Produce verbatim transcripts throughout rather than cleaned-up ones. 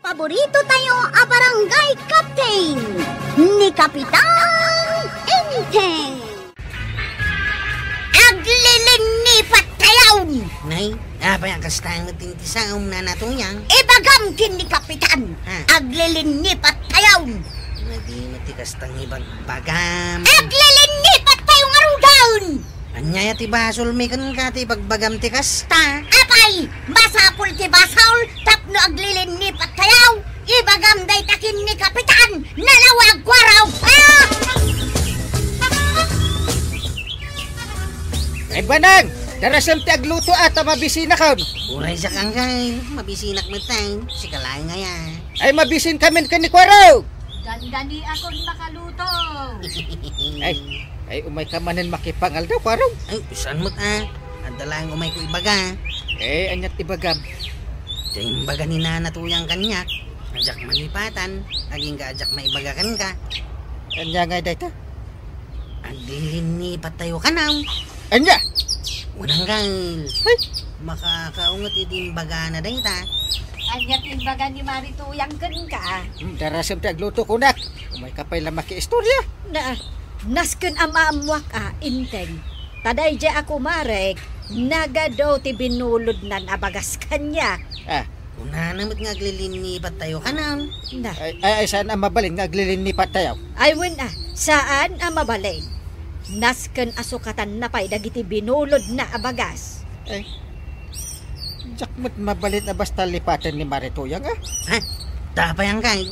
Paborito tayo a barangay captain, ni Kapitan Enteng. Aglilinnipat tayon! Nay, apay a kasta nga tintisaom, Nana Tuyang? Ibagam ken ni Kapitan, Ah. aglilinnipat tayon! Nagino ti kastang ibagbagam? Aglilinnipat tayo ngaruden! Ania ti basolmi kenka ti ibagbagam ti kasta? Apay, masapul ti basol tapno aglilinnipat tayo? Ibagam dayta ken ni Kapitan, nalawag kuaraw! Ah! Ay, Banang! Darasem ti agluto a ta mabisinakon. Uray siak, Angkay. Mabisinak met, Tay. Sika laeng aya. Ay, mabisin kamin ken ni Kuarog. Dandani akon makaluto. Ay, ay, umay ka manen makipangaldaw, Kuarog. Ay, saan met a? Adda laeng umay ko ibaga. Eh, aniat ibagam? Diay imbaga ni Nana Tuyang kaniak. Adiak malipatan, agingga adiak maibaga kenka. Ania ngay dayta? Aglilinnipat tayo kanaw. Ania? Unang gal. Ay! Makakaunget idi imbagana dayta. Ania ti imbaga ni Mari Tuyang kenka? Hmm, darasem ti agluto kunak. Umay ka pay la makiistorya. Na, nasken a maammuak a, Enteng. Ta daydiay a kumarek, nagadu ti binulodnan a bagas kaniak. Ah. Kunana met nga aglilinnipat tayo kanaw. Na. Ay, ay, ay, saan a mabalin nga aglilinnipat tayo? Ay, wen a, saan a mabalin. Nasken a sukatanna pay dagiti binulodna a bagas. Ay, diak met mabalin a basta lipaten ni Mari Tuyang, ah. Ha? Tapay, Angkay?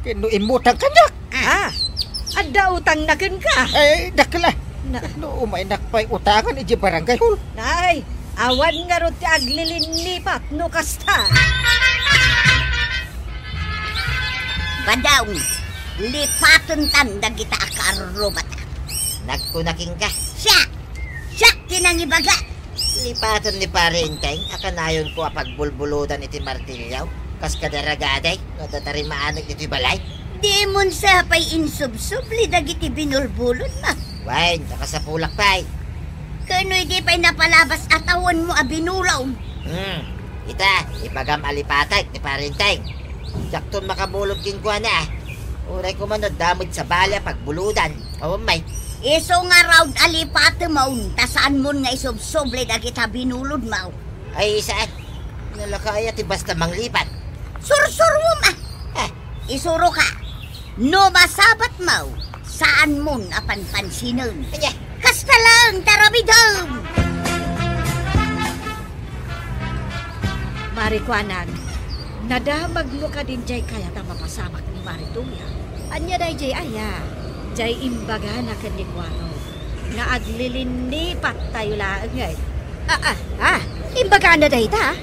Ken no immutang kaniak. Ah, adda utangna kenka? Ay, dakkel a. Na- No umaynak pay utangan idiay barangay hall. Nay, awan ngarud ti aglilinnipat no kasta. Badaw, lipatentan dagita a kaarrubata. Nagkuna kenka. Siak! Siak ti nangibaga! Lipaten ni Pare Enteng a kanayonko a pagbulbuludan iti martilyo, kas kadi ragadi nga adda tarimaaneg iti balay. Dimon sa pay insubsubli dagiti binulbulodmo. Wen, nakasapulak pay. Ken no idi pay napalabas a tawenmo a binulom? Hmm, ita, ibagam a lipatek ni Pare Enteng. Diakton makabulod kenkuana, ah. Uray koma no adda met sabali a pagbuludan. Awan may. Isu ngarud a lipatemon, ta saanmon nga isubsubli dagita binulodmo. Ay, saan? Nalaka aya ti basta manglipat? Sursurom, ah. Ah. Isuroka. No masabatmo, saanmon a panpansinen. Ania? Kasta laeng ti aramidem. Mari kuanak, nadamagmo kadin diay kayat a mapasamak ni Mari Tuyang? Ania daydiay aya? Diay imbagana ken ni Kuarog nga aglilinnipat tayo laeng, eh. Ah, ah, ah, imbagana dayta?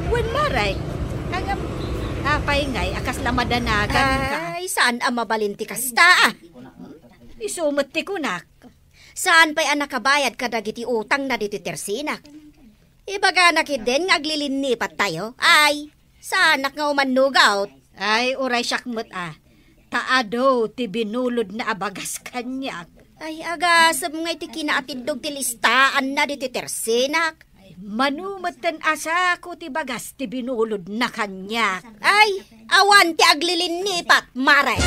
Wen, Mare. Ngem, apay ngay a kasla madanagan ka? Ay, saan a mabalin ti kasta, ah. Isu met ti kunak. Saan pay a nakabayad kadagiti utangna ditoy tersinak. Ibagana ketdin nga aglilinnipat tayo. Ay, saanak nga umannugaw. Ay, uray siak met a. Ta adu ti binulodna a bagas kaniak. Ay, agasem nga iti kinaatiddog ti listaanna ditoy tersinak. Mano metten a sako ti bagas ti binulodna kaniak. Ay, awan ti aglilinnipat, Mare.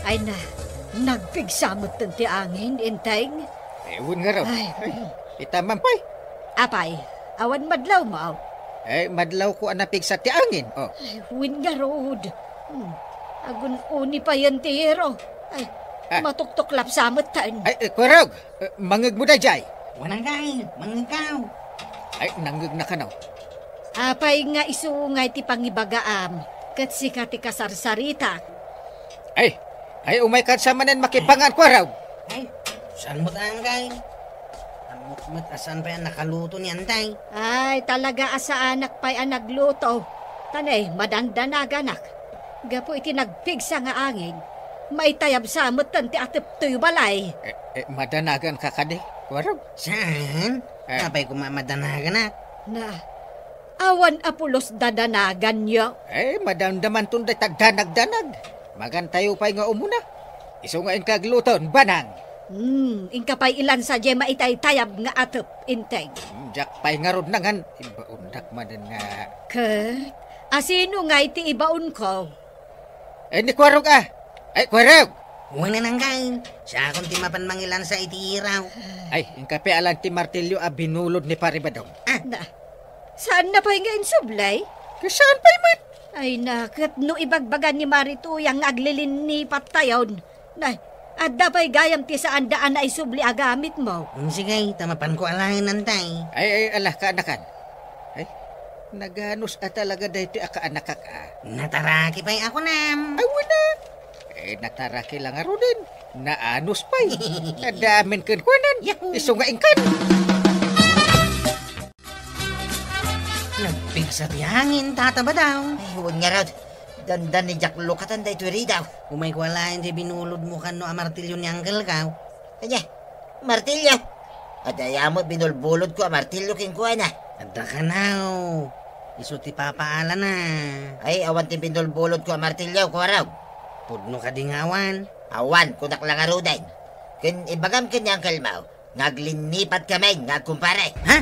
Ay na, nagpigsa metten ti angin, Enteng. Eh, wen ngarud. Ay. Ay, ita man pay. Apay, awan madlawmo? Eh, madlawko a napigsa ti angin, oh. Ay, wen ngarud. Hmm, agun-uni payen ti hero. Ay, Ah. matuktuklapsa metten. Ay, eh, Kuarog, eh, mangngegmo daydiay. Wen, Angkay, mangngegko. Ay, nangngegna kano. Apay nga isu ngay ti pangibagaam, ket sika ti kasarsaritak? Ay, ay, umay kadsa manen makipangan, Kuarog. Ay, saan met, Angkay? Ammok met a saan pay a nakaluto ni Antay. Ay, talaga a saanak pay a nagluto. Ta ne, madandanaganak. Gapu iti nagpigsa nga angin, maitayabsa metten ti atep toy balay. Eh, eh, madanaganka kadi, Kuarog? Saan? Eh. Apay koma madanaganak? Na, awan a pulos dadanaganyo? Eh, madamdamanton dayta danagdanag. Magantayo pay nga umuna. Isu nga inka agluton, Banang. Hmm, inka pay ilansa diay maitaytayab nga atep, Enteng. Diak pay ngarud nangan, ibaonnak manen nga. Ket, asino ngay ti ibaonko? Eh, ni Kuarog, ah. Ay, Kuarog! Wen, Angkal. Siakon ti mapan mangilansa iti iraw. Ay, inka pay alan ti martilyo a binulod ni Pare Badong. Ah. Na, saan na pay nga insublay? Ket saan pay met? Ay na, ket no ibagbaga ni Mari Tuyang nga aglilinnipat tayon. Na, adda pay gayam ti saanda a naisubli a gamitmo. Mm, sige, ta mapanko alaen, Antay. Ay, ay, ala, kaanakan. Ay, naganus a talaga daytoy a kaanakak, ah. Nataraki pay a kunam. Ay, wala. Eh, nataraki la ngaruden. Naanus pay. Adda amin kenkuanan. Yahoo! Isu nga inkan. Nagpigsa ti hangin, Tata Badong. Ay, wen ngarud. Dandan ni Jack Lukatan daytoy ridaw. Umayko alaen ti binulodmo kano a martilyo ni Angkelko. Ania? Martilyo? Adda aya met binulbulodko a martilyo kenkuana. Adda kano. Isu ti papaalana. Ay, awan ti binulbulodko a martilyo, Kuarog. Pudno kadi nga awan? Awan, kunak la ngaruden. Ken ibagam ken ni Angkelmo nga aglinnipat kami nga agkumpare. Ha?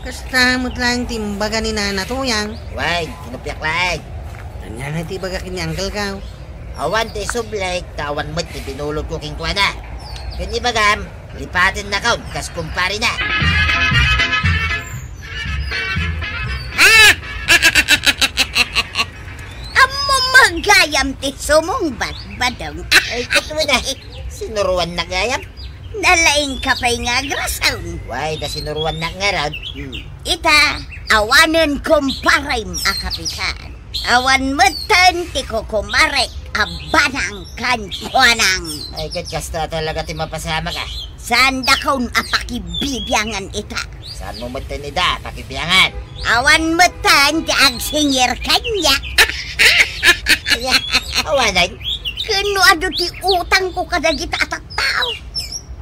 Kasta met laeng ti imbaga ni Nana Tuyang. Wen, kinuppiak laeng. Ania ngay ti ibaga ken ni Angkelko? Awan ti isublik, ta awan met ti binulodko kenkuana. Ken ibagam, lipatennakon kas kumparena. Ammom gayam ti sumungbat, Badong. Ay, ket wen a. Sinuruannak gayam? Nalaingka pay nga agrason. Wen, ta sinuruannak ngarud. Hmm. Ita, awanen kumparem a kapitan. Awan metten ti kukumarek a banang kenkuanang. Ay, ket kasta talaga ti mapasamak, ah. Saandakon a pakibibiangan ita. Saanmo metten ida a pakibiangan? Awan metten ti agsingir kaniak. Ania, awanen? Ken no adu ti utangko kadagita a tattao.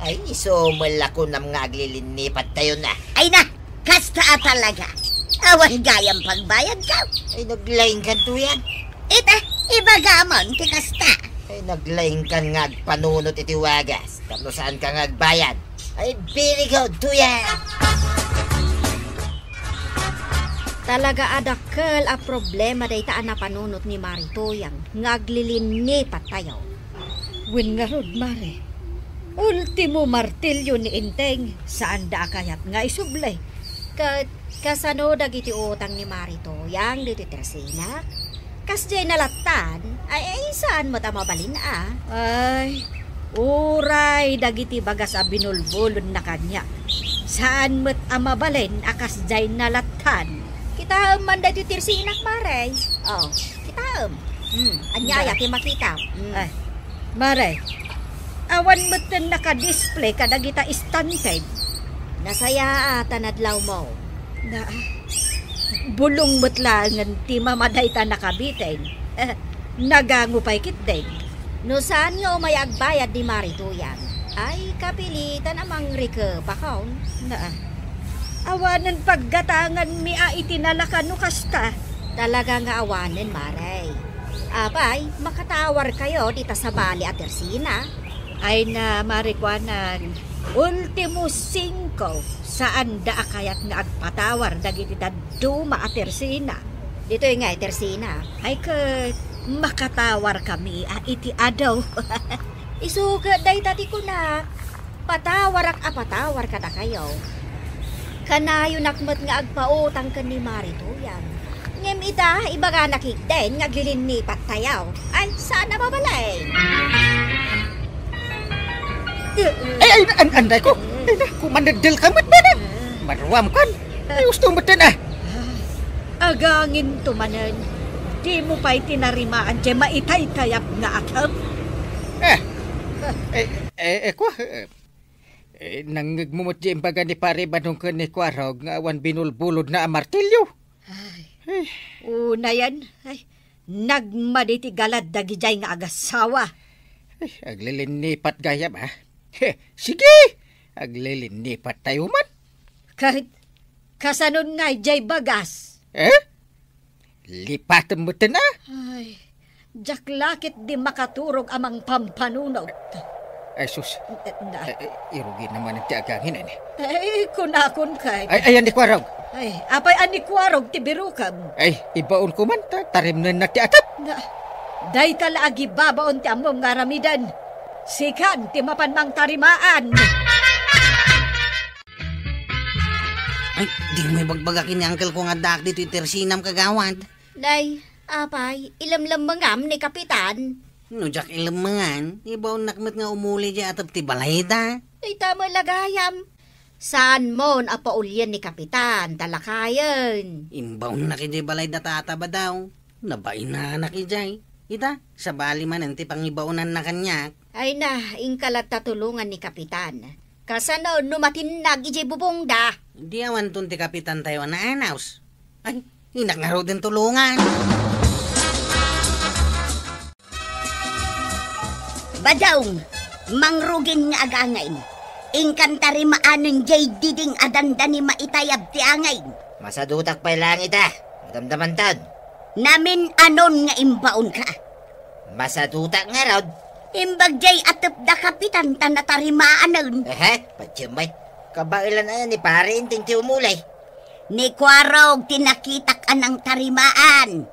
Ay, isu met la kunam nga aglilinnipat tayon a. Ay na, kasta a talaga. Awan gayam pagbayadko. Ay, naglaingkan, Tuyang. Ita, ibagamon ti kasta. Ay, naglaingkan nga agpanunot iti wagas. Tapno saanka nga agbayad. Ay, very good, Tuyang! Talaga a dakkel a problema dayta a napanunot ni Mari Tuyang nga aglilinnipat tayo. Wen ngarud, Mare, ultimo martilyo ni Enteng, saanda a kayat nga isubli. Ket kasano dagiti utang ni Mari Tuyang ditoy Tersinak? Kasdiay nalattan, ay, ay, saan met a mabalin a? Ay, uray dagiti bagas a binulbulodna kaniak. Saan met a mabalin a kasdiay nalattan. Kitaem man daytoy Tersinak, Mare. Oh, kitaem. Hmm, ania aya ti makita? Hmm. Ay, Mare, awan metten naka-display kadagita istanted. Nasayaat a nadlawmo. Na, bulong met laengen ti mama dayta nakabiten. Nagango pay ketdin. No saan nga umay agbayad ni Mari Tuyang, ay kapilitan a mangrikepakon. Na, awanen paggatanganmi a iti nalaka no kasta. Talaga nga awanen, Mare. Apay, makatawarkayo dita sabali a Tersina. Ay na, Mare, kuanan, ultimo singko, saanda a kayat nga agpatawar dagiti dadduma a Tersina. Ditoy nga, Tersina. Ay ket, makatawarkami a iti adu. Isu ket dayta ti kunak. Patawarak a patawar kadakayo. Kanayonak met nga agpautang ken ni Mari Tuyang. Ngem ita, ibagana ketdin nga aglilinnipat tayo. Ay, saan a mabalin? Ay, ay, an-, anday ko. Ay, na, kumaneddel ka met, bana. Maruam kan. Ay, gusto mo din, ah. Agangin to manen. Di mo pa'y tinarimaan, di maitaytayab nga atep. Eh, eh, eh, eh, kwa, eh, Eh, nangngegmo met di imbaga ni Pare Badong ken ni Kuarog nga awan binulbulodna a martilyo. Ay. Ay. Unayen, ay, nagmadi ti galad dagidiay nga agasawa. Ay, aglilinnipat gayam, ah. He, sige! Aglilinnipat tayo man. Ket, kasanon nga idiay bagas? Eh? Lipatem metten, ah. Ay, diak la ketdi makaturog a mangpampanunot. Ay, sus. Na. Ay, ay, irugi naman ti agangin, ani. Ay, kunakon kay. Ay, ayan ni Kuarog. Ay, apay a ni Kuarog ti birukem? Ay, ibaon ko man, ta-, tarimnen na ti atep. Na, dayta la agibabaon ti ammom nga aramiden. Sikan ti mapan mangtarimaan. Ay, di mo ibagbaga ken ni uncle ko nga addaak ditoy tersinam, kagawad. Nay, apay, ilemlemmengam ni Kapitan? No diak ilemmengan, ibaonnak met nga umuli diay atep ti balay da. Dayta met la gayam. Saanmon a paulien ni Kapitan, ta lakayen. Imbaonnak idiay balay da tata, badaw. Nabainanak idiay. Ita, sabali manen ti pangibaonanna kaniak. Ay na, inka latta tulongan ni Kapitan. Kasano no matinnag idiay bubongda? Di awanton ti kapitantayo a naanaws. Ay, inak ngaruden tulongan. Badong, mangrugin nga agangin. Inkan tarimaanen jay diding a dandani maitayab ti angin. Masadutak pay laeng ita. Madamdamantan. Namin-anon nga imbaonka? Masadutak ngarud. Imbag jay atep da kapitan ta natarimaanen. Ehe, patiyem met. Kabaelan aya ni Pare Enteng ti umuli. Ni Kuarog ti nakitak a nangtarimaan.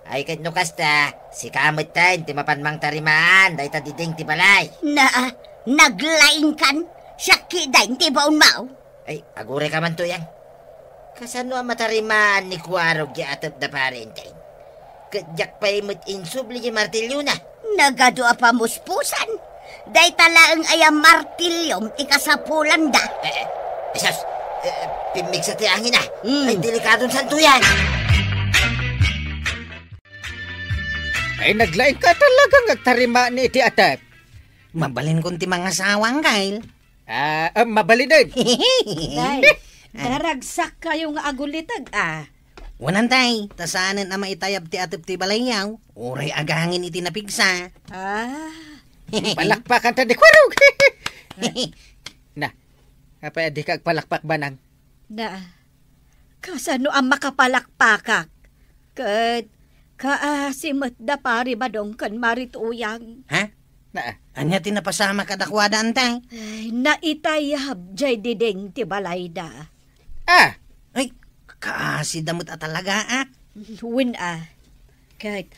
Ay, ket no kasta, sika metten ti mapan mangtarimaan, dayta diding ti balay. Na, naglaingkan, siak kitaen ti baonmo. Ay, aguray ka man, Tuyang. Kasano a matarimaan ni Kuarog ti atep da Pare Enteng? Ket diak pay met insubli ti martiliona. Nagadu a pamuspusan. Dayta laeng aya martiliom ti kasapulanda. Eh, eh, Jesus, eh, eh, pimmigsa ti angin, ah. Mm. Ay, delikadon santo yan. Ay, naglaing ka talaga nga agtarima ni iti atep. Mabalin kon ti mangasawa, Angkel. Ah, ah, mabalinen. Nay, ah, daragsak kayo nga agulitag, ah. Wanan, tay, ta saanen a maitayab ti atep ti balayyaw, uray agangin iti napigsa. Ah. Palakpakan ta ni Kuarog. Na, apay a dika agpalakpak, Banang? Na, kasano a makapalakpakak? Ket kaasi met da Pari Badong ken Mari Tuyang. Ha? Na, ania ti napasamak kadakuada, Antay? Ay, naitayab jay diding ti balayda. Ah! Ay, kaasi da met a talaga, ah. Wen, ah. Ket,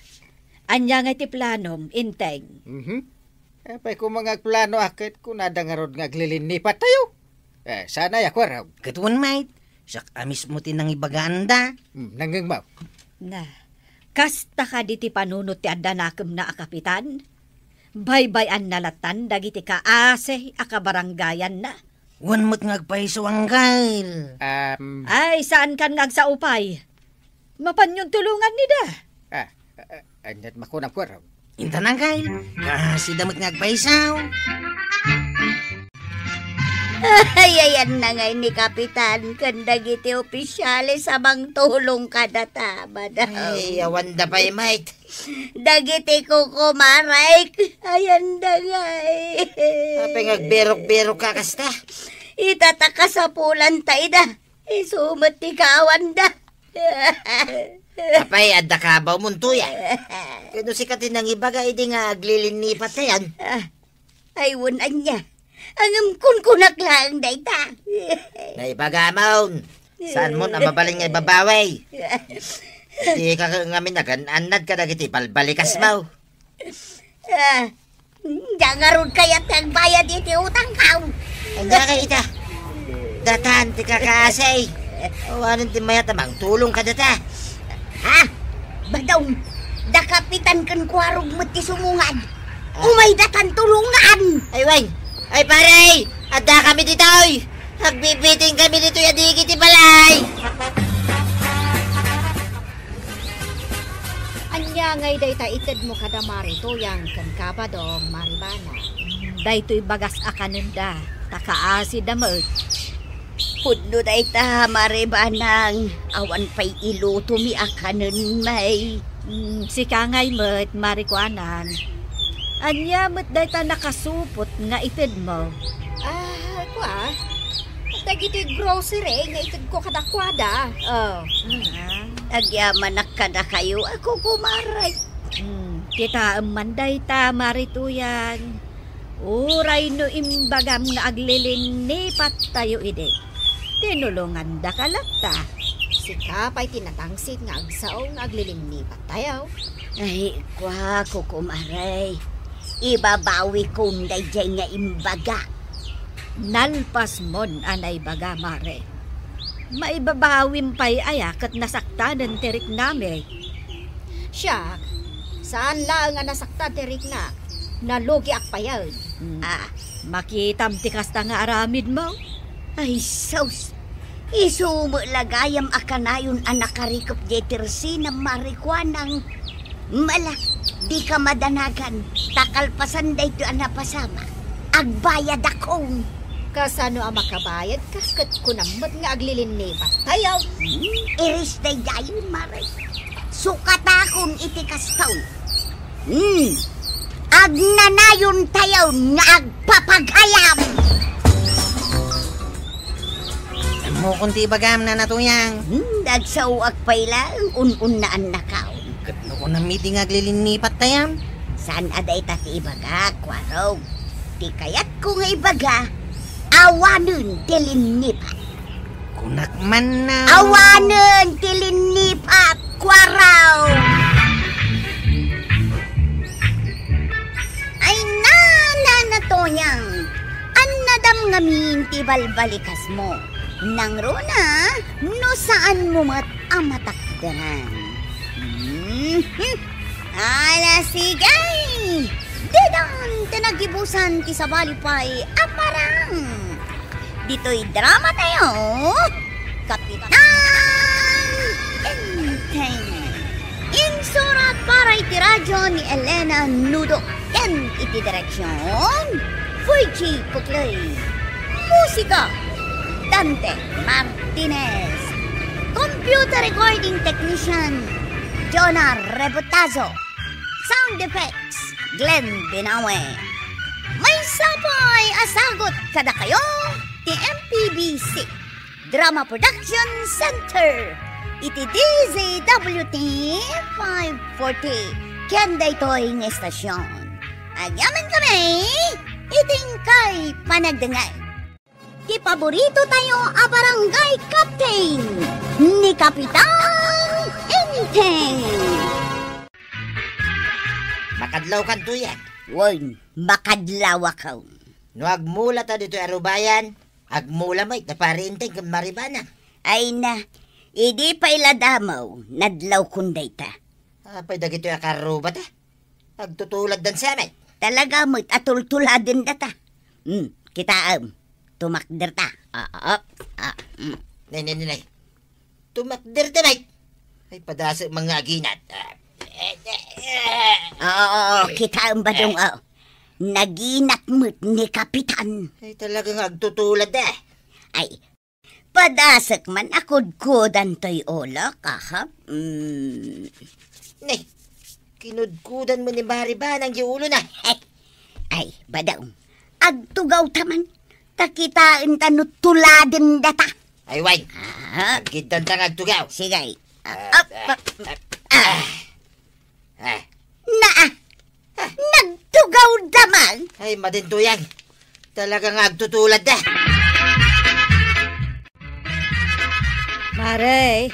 ania ngay ti planom, Enteng? Mhm. Apay koma nga agplano a ket kunada ngarud nga aglilinnipat tayo? Eh, saan aya, Kuarog? Ket wen met, siak a mismo ti nangibagaanda. Hmm, nangngegmo. Na, kasta kadi ti panunot ti adda nakemna a kapitan? Baybay-anna lattan dagiti kaasi a kabarangayanna. Wen met nga agpayso, Angkel. Am. Ay, saankan nga agsao pay. Mapanyon tulongan ni da. Ah, ah, ah, aniat makunam, Kuarog? Intan, Angkel. Kaasi da met nga agpayso. Ay, ayanna ngay ni Kapitan ken dagiti opisyales a mangtulong kadata, Badong. Ay, awanda pay met. Dagiti kukumarek, ayanda ngay. Apay nga agberok-berok ka kasta? Ita ta kasapulanta ida. Isu met ti kaawanda. Apay, adda kabaw monto ya. Kano sika ti nangibaga idi nga aglilinnipat tayan? Ah, ay, wen ania. Ngem kunkunak laeng dayta. Naibagamon. Saanmon a mabalin nga ibabawi? Dika ngamin agan-annad kadagiti balbalikasmo. Ah, diak ngarud kayat ti agbayad iti utangko. Ania kay ita? Datan ti kakaasi. Awanen ti mayat a mangtulong kadata. Ha? Badong, da Kapitan ken Kuarog met ti sumungad. Ah. Umay datan tulongan. Ay, wen. Ay, pare, adda kami ditoy. Agbibiting kami ditoy a digi ti balay. Ania ngay dayta itedmo kada Mari Tuyang ken ka Badong, Mari Banang? Daytoy bagas a kanenda, ta kaasida met. Pudno dayta, Mari Banang. Awan pay ilutomi a kanen, may. Mm, sika ngay met, Mari Kuanang. Ania met dayta nakasupot nga itedmo? Ah, kua, dagiti grocery nga itedko kadakuada. Oh. Ah, agyamanak kadakayo a kukumarek. Hmm, kitaem man dayta, Mari Tuyang. Uray no imbagam nga aglilinnipattayo idi, tinulongandaka latta. Sika pay ti natangsit nga agsao nga aglilinnipattayo. Ay, kuako, kumare. Ibabawikon daydiay nga imbaga. Nalpasmon a naibaga, mare. Maibabawim pay aya ket nasaktanen ti riknami? Siak, saan laeng a nasaktan ti riknak. Nalugiak payen. Mm. Ah, makitam ti kasta nga aramidmo? Ay, sus! Isu met la gayam a kanayon a nakarikep diay tersinam, Mare Kuanang. Mala, dika madanagan, ta kalpasan daytoy a napasamak, agbayadakon. Kasano a makabayadka ket kunam met nga aglilinnipattayo? Hmm, iris daydiay, Mare. Sukatakon iti kastoy. Hmm. Agnanayontayon nga agpapagayam. Ammokon ti ibagam, Nana Tuyang. Hmm, agsaoak pay laeng un-unnaannakaw. Ket no kunam idi nga aglilinnipattayam? Saan a dayta ti ibagak, Kuarog. Ti kayatko nga ibaga, awanen ti linnipat. Kunak man na. Awanen ti linnipat, Kuarog! Ay, Nana Tuyang, annadam ngamin ti balbalikasmo. Nangruna, no saanmo met a matakderan. Mhm. Ala, sige! Didan ti nagibusan ti sabali pay a parang. Ditoy dramatayo, Kapitan Enteng. Insurat para iti radyo ni Elena Nudo ken iti direksion, Fuji Puclay. Musika, Dante Martinez. Computer recording technician, Jonah Rebotazo. Sound effects, Glenn Binawe. Maysa pay a sagut kadakayo ti M P B C Drama Production Center iti D Z W T five forty ken daytoy nga estasion. Agyamankami iti inkay panagdengngeg. Ti paboritotayo a barangay captain, ni Kapitan Enteng. Makadlawkan, Tuyang. Wen, makadlawakon. No agmulata ditoy a rubayan, agmula met da Pari Enteng ken Mari Banang. Ay na, idi pay la damaw, nadlawkon dayta. Apay dagitoy a karrubata? Agtutuladdan sa met. Talaga met a tultuladendata. Hmm, kitaem. Tumakderta. Ah, ah, ah, hmm. Nay, nay, nay, nay. Tumakderta met. Ay, padasek man nga aginat. Ah. Oo, oo, oo. Kitaem, Badong, ah. Naginat met ni Kapitan. Ay, talaga nga agtutulad, ah. Ay, padasek man a kudkudan toy ulok, aha. Mm. Ne, kinudkudan met ni Mari Banang ti ulona. Ay, Badong, agtugawta man. Ta kitaenta no tuladendata. Ay, wen. Ah. Aggiddanta nga agtugaw. Sige. Ah, ah, ah, ah, ah. Ah. Naa, nagtugawda man. Ay, madi, Tuyang. Talaga nga agtutuladda. Mare,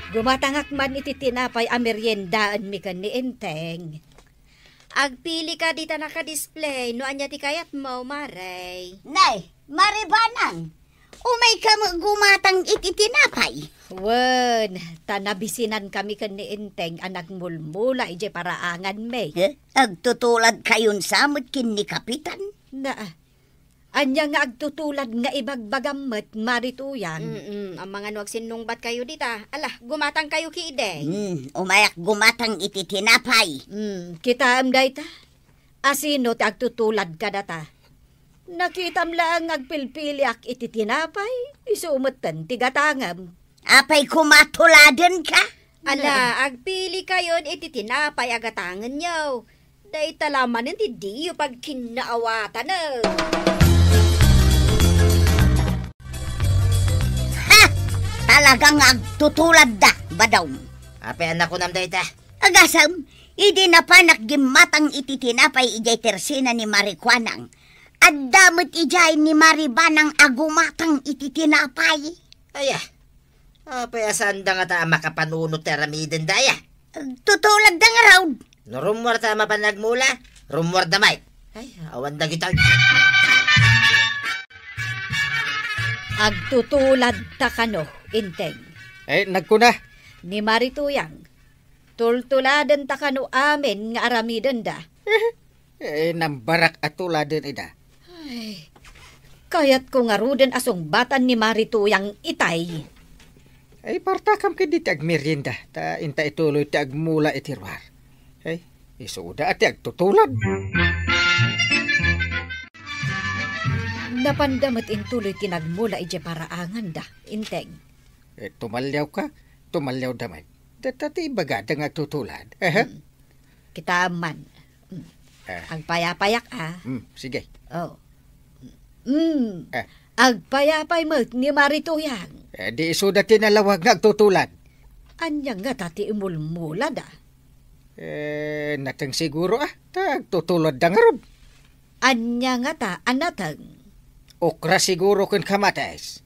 gumatangak man iti tinapay a meriendaenmi ken ni Enteng. Agpilika dita naka-display no ania ti kayatmo, Mare. Nay, Mare Banang, umayka met gumatang iti tinapay. Wen, ta nabisinankami ken ni Enteng a nagmulmula idiay paraanganmi. Eh, agtutuladkayon sa met ken ni Kapitan? Naa, ania nga agtutulad nga ibagbagam met, Mare Tuyang? Mm-mm, amangan no agsinnungbatkayo dita. Ala, gumatangkayo ketdi. Hmm, umayak gumatang iti tinapay. Hmm, kitaem dayta? Asino ti agtutulad kadata? Nakitam laeng nga agpilpiliak iti tinapay, isu metten ti gatangem. Apay koma tuladenka? Ala, agpilikayon iti tinapay a gatangenyo. Dayta la manen ti diyo pagkinnaawatanen. Ha! Talaga nga agtutuladda, Badong. Apay a nakunam dayta? Agasem, idi napanak gimmatang iti tinapay idiay tersina ni Mare Kuanang, Adda met idiay ni Maribanang a gumatang iti tinapay. Aya, apay a saanda ngata a makapanunot ti aramidenda, aya? Tutuladda ngarud. No rummuarta a mapan agmula, rummuarda met. Ay, awan dagitoy. Agtutuladta kano, Inteng? Eh, nagkuna. Ni Marituyang, tultuladenta kano amin nga aramidenda. Eh, nambarak a tuladen ida. Ay, kayatko ngaruden a sungbatan ni Marituyang itay. Ay, partakam ket dita agmerienda, ta inta ituloy ti agmula iti ruar. Ay, isuda a ti agtutulad. Napanda met intuloy ti nagmula idiay paraanganda, Inteng. Eh, tumalliawka, tumalliawda met. Data ti ibagada nga agtutulad. Aha. Hmm. Kitaem man. Hmm. Ah. Agpayapayak, ah. Hmm, sige. Oh. Hmm. Ah. Agpayapay met ni Marituyang. Eh, di isuda ti nalawag nga agtutulad. Ania ngata ti imulmulada? Eh, nateng siguro, ah. Ta agtutuladda ngarud. Ania ngata a nateng? Okra siguro ken kamatis.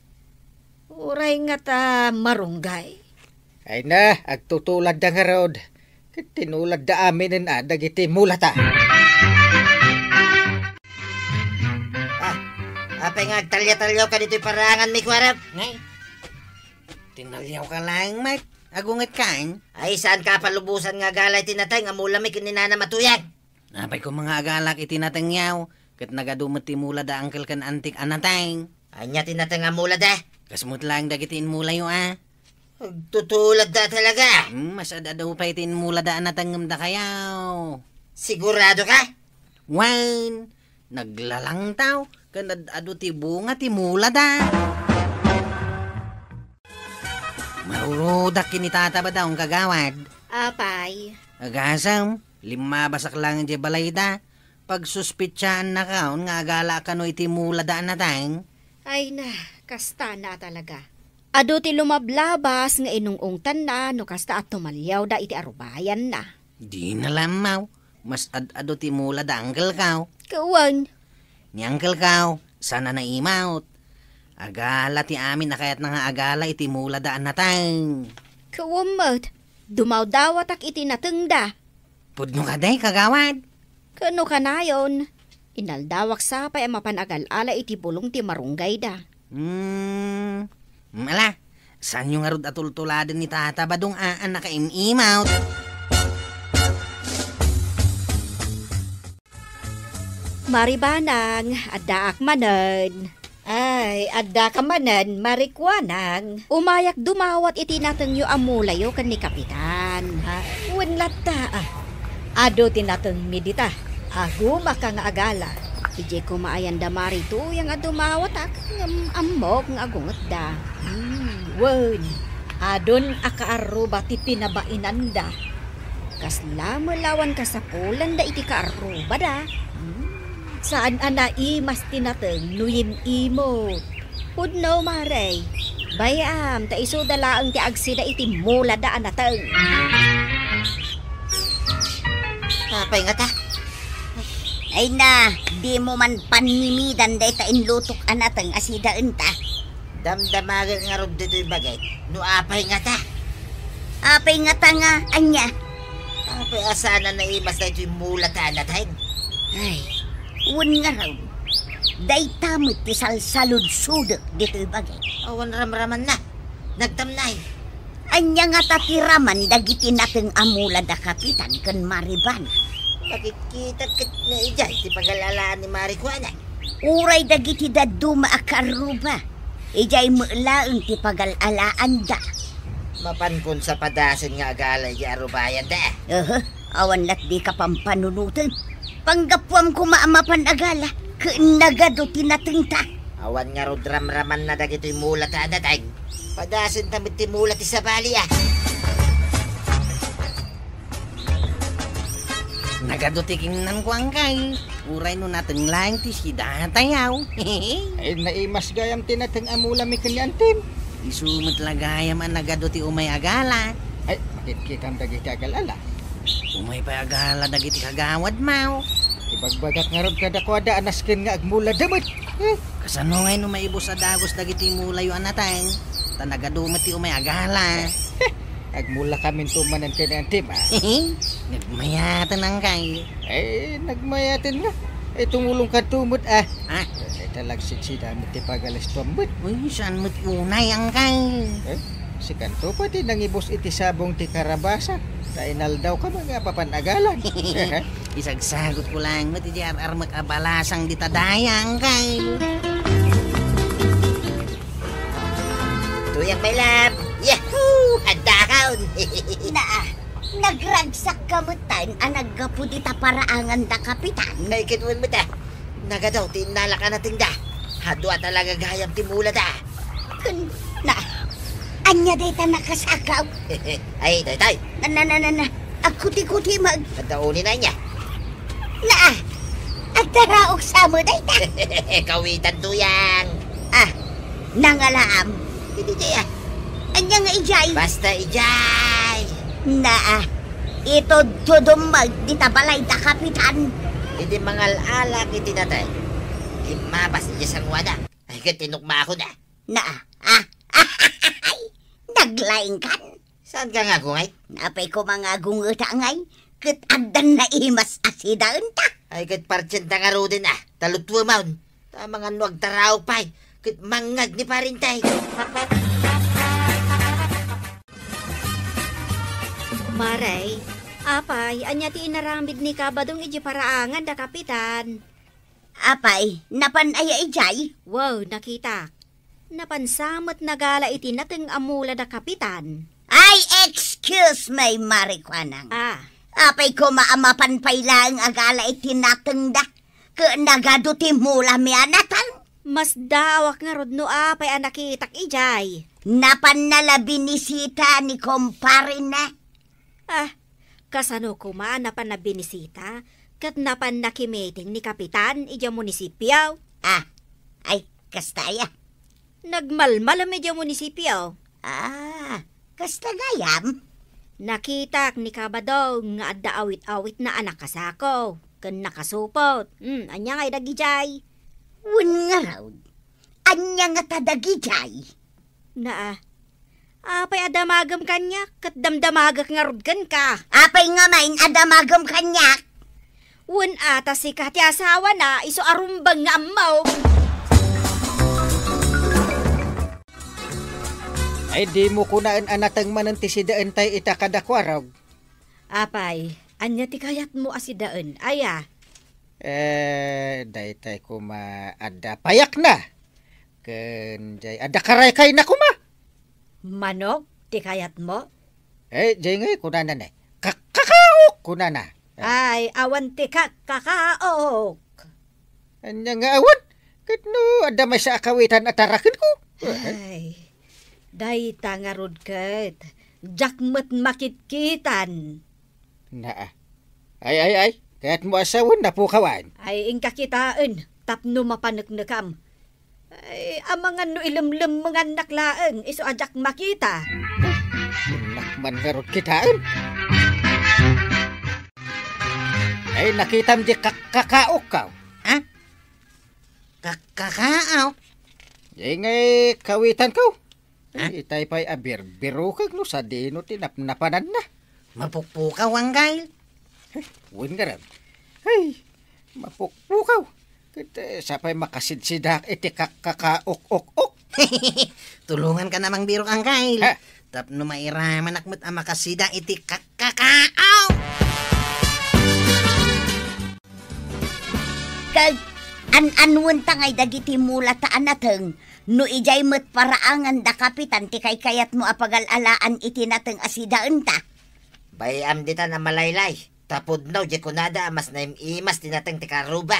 Uray ngata marunggay. Ay na, agtutuladda ngarud. Ket tinuladda aminen a dagiti mulata. Ah, apay nga agtalya-talyaw ka ditoy paraangan, Mikuarap? Ngay, tinalyaw ka laeng, Mike. Agunget kan? Ay, saan ka palubusan nga agala iti nateng a mula mi ken ni Nana Matuyag? Apay koma nga agalak iti natengyaw, ket nagadu met ti mula da uncle ken antik a nateng. Ania ti nateng a mula da? Kas met laeng dagiti inmulayo a. Agtutulad da talaga. Hmm, mas ad-adu pay ti inmula da a natengngem dakayaw. Sigurado ka? Wen, naglalangtaw, ken ad-adu ti bunga ti mula da. Marurudak ken ni Tata Badong, kagawad. Apay? Agasem, limmabasak laeng idiay balayda. Pagsuspetsaannakaon nga agala kano iti mula da a nateng? Ay na, kasta na talaga. Adu ti lumablabas nga inung-ungtanna no kasta a tumaliawda iti arubayanna. Dina lammaw, mas ad-adu ti mula da uncle kaw. Kawan. Ni uncle kaw, saan a naimawt. Agala ti amin a kayatna nga agala iti mula da a nateng. Kawan met, dumawdawatak iti natengda. Pudno kadi, kagawad? Kano kanayon, inaldawak sapay a mapan agal-ala iti bulong ti marunggayda. Hmm, mm, ala, saanyo ngarud a tultuladen ni Tata Badong a, a nakaim-imawt? Maribanang, addaak manen. Ay, addaka manen, Marikuanang. Umayak dumawat iti natengyo a mulayo ken ni Kapitan. Ah, wen latta, ah. Adu ti natengmi dita. Agumaka nga agala. Idiay koma ayan da Marituyang a dumawatak, ngem ammok nga agungetda. Hmm, wen, adun a kaarruba ti pinabainanda. Kasla met la awan kasapulanda iti kaarrubada. Hmm. Saan a naimas ti nateng no yim-imot. Pudno, Mare. Bay-am, ta isuda laeng ti agsida iti mulada a nateng. Apay ngata? Ay na, dimo man pannimidan dayta inlutok a nateng a sidaenta. Damdamagen ngarud ditoy bagik no apay ngata. Apay ngata nga ania? Apay a saan a naimas daytoy mulada a nateng? Ay, wen ngarud, dayta met ti salsaludsodek ditoy bagik. Awan ramramanna. Nagtamnay. Ania ngata ti raman dagiti nateng a mulada Kapitan ken Maribanang? Makitkitak ket nga idiay ti pagal-alaan ni Marijuana. Uray dagiti dadduma a kaarruba, idiay met laeng ti pagal-alaanda. Mapankon sa padasen nga agala idiay arubayanda. Aha, awan lat dika pampanunoten. Panggapuam koma a mapan agala, ken nagadu ti natengta. Awan ngarud ramramanna dagitoy mulada a nateng. Padasenta met ti mula ti sabali, a. Nagadu ti kingnan ko, angkay. Uray no nateng laeng ti sidatayaw. Ay, naimas gayam ti nateng a mula mi ken ni Antim. Isu met la gayam a nagadu ti umay agala. Ay, makitkitam dagiti agal-ala. Umay pay agala dagiti kagawad, maw. Ibagbagak ngarud kadakuada a nasken nga agmulada met. Eh? Kasano ngay no maibus a dagus dagiti mulayo a nateng? Ta nagadu met ti umay a gala. Agmulakaminto manen ken ni Auntie Ma. Nagmayaten, angkay. Eh, nagmayaten nga. Eh, tumulongkanto met, ah. Ah? Eh, talagsitsida met ti pagalastuam met. Uy, saan met unay, angkay? Eh, sikanto pay ti nangibus iti sabong ti karabasa. Ta inaldawka met nga apapan a gala. Isagsagutko laeng met iti ar-armek a balasang dita dayta, angkay. Tuyang, my love. Yahoo! Addakon! Naa, nagragsakka metten a naggapu dita paraangan da Kapitan. Ay, ket wen met, ah. Nagadu ti innalak a natengda. Adu a talaga gayam ti mulada. Ken, na, ania dayta nakasakaw? Ay, daytoy. Na, na, na, na, na. Agkuti-kuti met. Adda uni na ania? Na, agtaraok sa met dayta. Kawitan, Tuyang. Ah, nangalaam. Didi, ah. Ania nga idiay? Basta idiay. Na, ah. Itudtudom met dita balay da Kapitan. Idi mangal-alak iti nateng, limmabas idiay sangoana. Ay, ket tinukmaakon, ah. Na, ah, naglaingkan. Saanka nga agungay? Apay koma nga agungeta ngay, ket addan naimas a sidaenta. Ay, ket partienta ngaruden, ah, ta lutwemon. Ta amangan no agtaraok pay, ket mangngeg ni Parintay. Mare, apay, ania ti inaramid ni Kabadong iti paraangan da Kapitan? Apay, napan aya idiay? Wow, nakitak. Napan sa met nagala iti nateng a mula da Kapitan. Ay, excuse me, Mare Kuanang. Ah. Apay koma a mapan pay laeng a gala iti natengda? Ket nagadu ti mula mi a nateng. Masdaawak ngarud no apay a nakitak idiay. Napanna la binisita ni kumparena. Ah, kasano koma a napan a binisita ket napan nakimiting ni Kapitan idiay munisipio? Ah, ay, kasta aya? Nagmalmalem idiay munisipio. Ah, kasta gayam? Nakitak ni Kabadong nga adda awit-awitna a nakasako ken nakasupot. Hmm, ania ngay dagidiay? Wen ngarud, ania ngata dagidiay? Naa. Apay a damagem kaniak, ket damdamagek ngarud kenka. Apay ngamin a damagem kaniak? Wen a ta sika ti asawana, isu a rumbeng nga ammom. Ay, dimo kunaen a nateng manen ti sidaentay ita kadakuarog. Apay, ania ti kayatmo a sidaen, aya? Eh, daytay koma adda payakna. Ken jay adda karaykayna koma. Manok ti kayatmo? Eh, jay ngay kunana ne, "Kakkakaok," kunana. Eh. Ay, awan ti kakkakaok. Ania nga awan? Ket no adda maysa a kawitan a tarakenko. Ay, dayta ngarud ket diak met makitkitan. Naa. Ay, ay, ay. Kayatmo a sawen, napukawan? Ay, inka kitaen tapno mapaneknekam. Ay, amangan no ilemlemmengannak laeng, isu a diak makita. Innak man ngarud kitaen. Ay, nakitam di kakkakaok ka. Ha? Kakkakaok? Di ngay kawitan ko. Ha? Itay pay a birbirukag no sadino ti napnapananna. Mapukpukaw, Anggail. Wen ngarud. Ay, mapukpukaw. Ket, eh, sapay makasidsidak iti kakkakaok-ok-ok. Tulonganka na mangbirok, Anggail. Ha? Tapno mairamanak met a makasida iti kakkakaok. Ket an-anuen ta ngay dagiti mula ta a nateng no idiay met paraangan da Kapitan ti kaykayatmo a pagal-alaan iti nateng a sidaenta. Bay-am ditan a malaylay, ta pudno di kunada a mas naim-imas ti nateng ti karuba.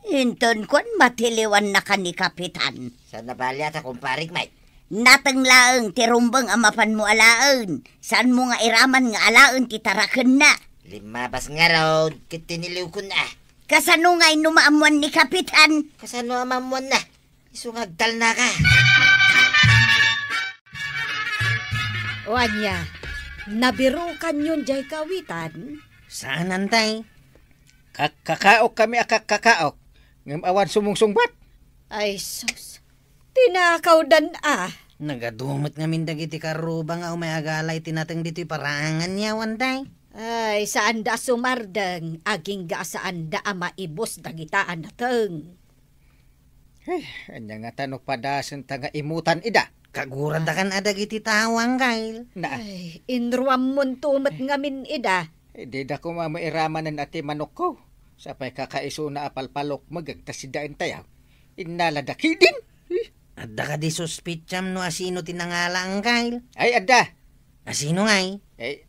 Inton kuan, matiliwannaka ni Kapitan. Saan a bali a ta, kumparik, Mike? Nateng laeng ti rumbeng a mapanmo alaen. Saanmo nga iraman nga alaen ti tarakenna. Limmabas ngarud ket tiniliwkon a. Kasano ngay no maammuan ni Kapitan? Kasano a maammuanna? Isu nga agtalnaka. O ania, nabirukanyon jay kawitan? Saan, Antay. Akkakaok kami a kakkakaok, ngem awan sumungsungbat. Ay, sus. Tinakawdan a. Nagadu met ngamin dagiti karruba nga umay agala iti nateng ditoy paraangan, awan, day. Ay, saanda a sumardeng, agingga a saanda a maibus dagita a nateng. Ay, ania ngata no padasenta nga imutan ida? Kaguradakan a dagiti tao, Anggail. Na. Ay, inruammonto met ngamin ida. Dida koma mairamanen a ti manokko. Sapay kakaisuna a palpalukmeg ta sidaentayo. Innala da kidin. Eh. Adda kadi suspitsam no asino ti nangala, Anggail? Ay, adda. Asino ngay? Eh,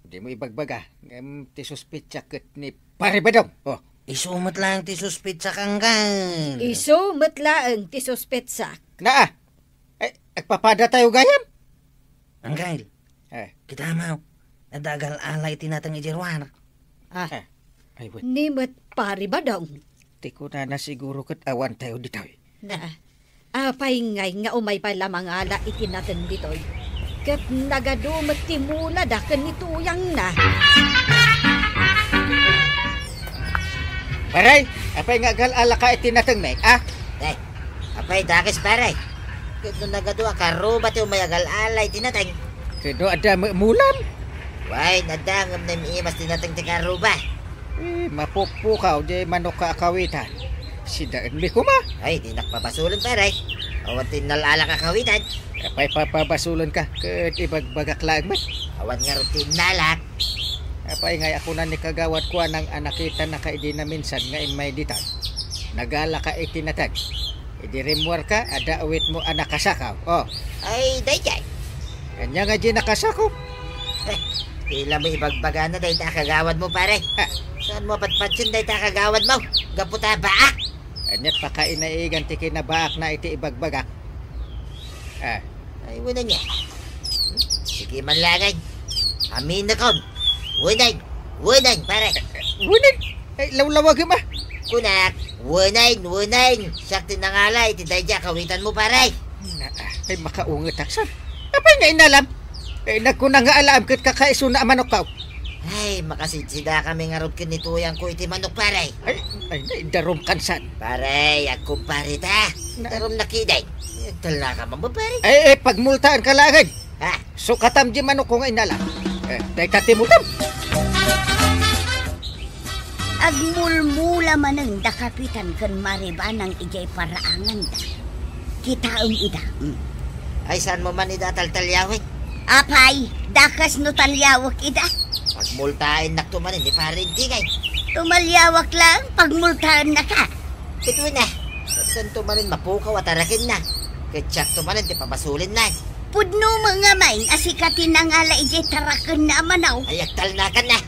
dimo ibagbaga. Ngem ti suspitsa ket ni Pare Badong. Oh. Isu met laeng ti suspitsak, Anggail. Isu met laeng ti suspitsak. Naa. Eh, agpapadatayo gayam? Anggail. Eh. Kita maw, adda agal-ala iti nateng idiay ruar. Ah. Eh. Ay, wen. Ni met Pare Badong. Ti kunana siguro ket awantayo ditoy. Na, apay ngay nga umay pay la mangala iti nateng ditoy? Ket nagadu met ti mulada ken ni tuyangna. Paray, apay nga agal-alaka iti natengmi, a? Eh, apay dakes, pare? Ket no nagadu a karruba ti umay agal-ala iti nateng? Ket no adda met mulam? Wen, adda ngem naim-imas ti nateng ti karruba. Eh, mapukpukaw diay manokka a kawitan. Sidaenmi koma. Ay, dinak pabasolen, pare. Awan ti innal-alak a kawitan. Apay papabasolenka ket ibagbagak laeng met? Awan ngarud ti innalak. Apay ngay a kuna ni Kagawad Kuanang a nakitanaka idi naminsan nga immay ditoy? Nagalaka iti nateng. Idi rimmuarka, adda awitmo a nakasakaw. Oh. Ay, daydiay. Ania nga di nakasakaw? Eh, ti la mo ibagbagana dayta a kagawadmo, pare. Ha? Saanmo a patpatien dayta a kagawadmo? Gapu ta baak. Ania pakainaigan ti kinabaakna iti ibagbagak? Ah. Ay, wen ania. Sige man laeng. Aminakon. Wenen. Wenen, pare. Wenen? Ay, lawlawagem, a. Kunak, wenen, wenen. Siak ti nangala iti daydiay a kawitanmo, pare. Na, ay, makaungetak, sir. Apay nga innalam? Eh, nagkuna nga alaem ket kakaisuna a manokko. Ay, makasidsidakami ngarud ken ni tuyangko iti manok, pare. Ay, ay, naidarumkan, san? Pare, agkumpare ta. Na- Darum nakideng. Agtalnaka man ba, pare? Ay, ay, pagmultaanka laeng. Ha? Sukatam di manokko nga innalam. Eh, dayta ti multam. Agmulmula manen da Kapitan ken Maribanang idiay paraanganda. Kitaem ida. Mm. Ay, saanmo man ida a taltaliawen? Apay, dakes no taliawek ida. Pagmultaennakto manen ni Pare Intingay. Tumaliawek laeng, pagmultaennaka. Ket wen a, ket santo manen mapukaw a tarakenna. Ket siakto manen ti pabasolenna. Pudno met ngamin a sika ti nangala idiay tarakenna a manaw. Ay, agtalnakanna.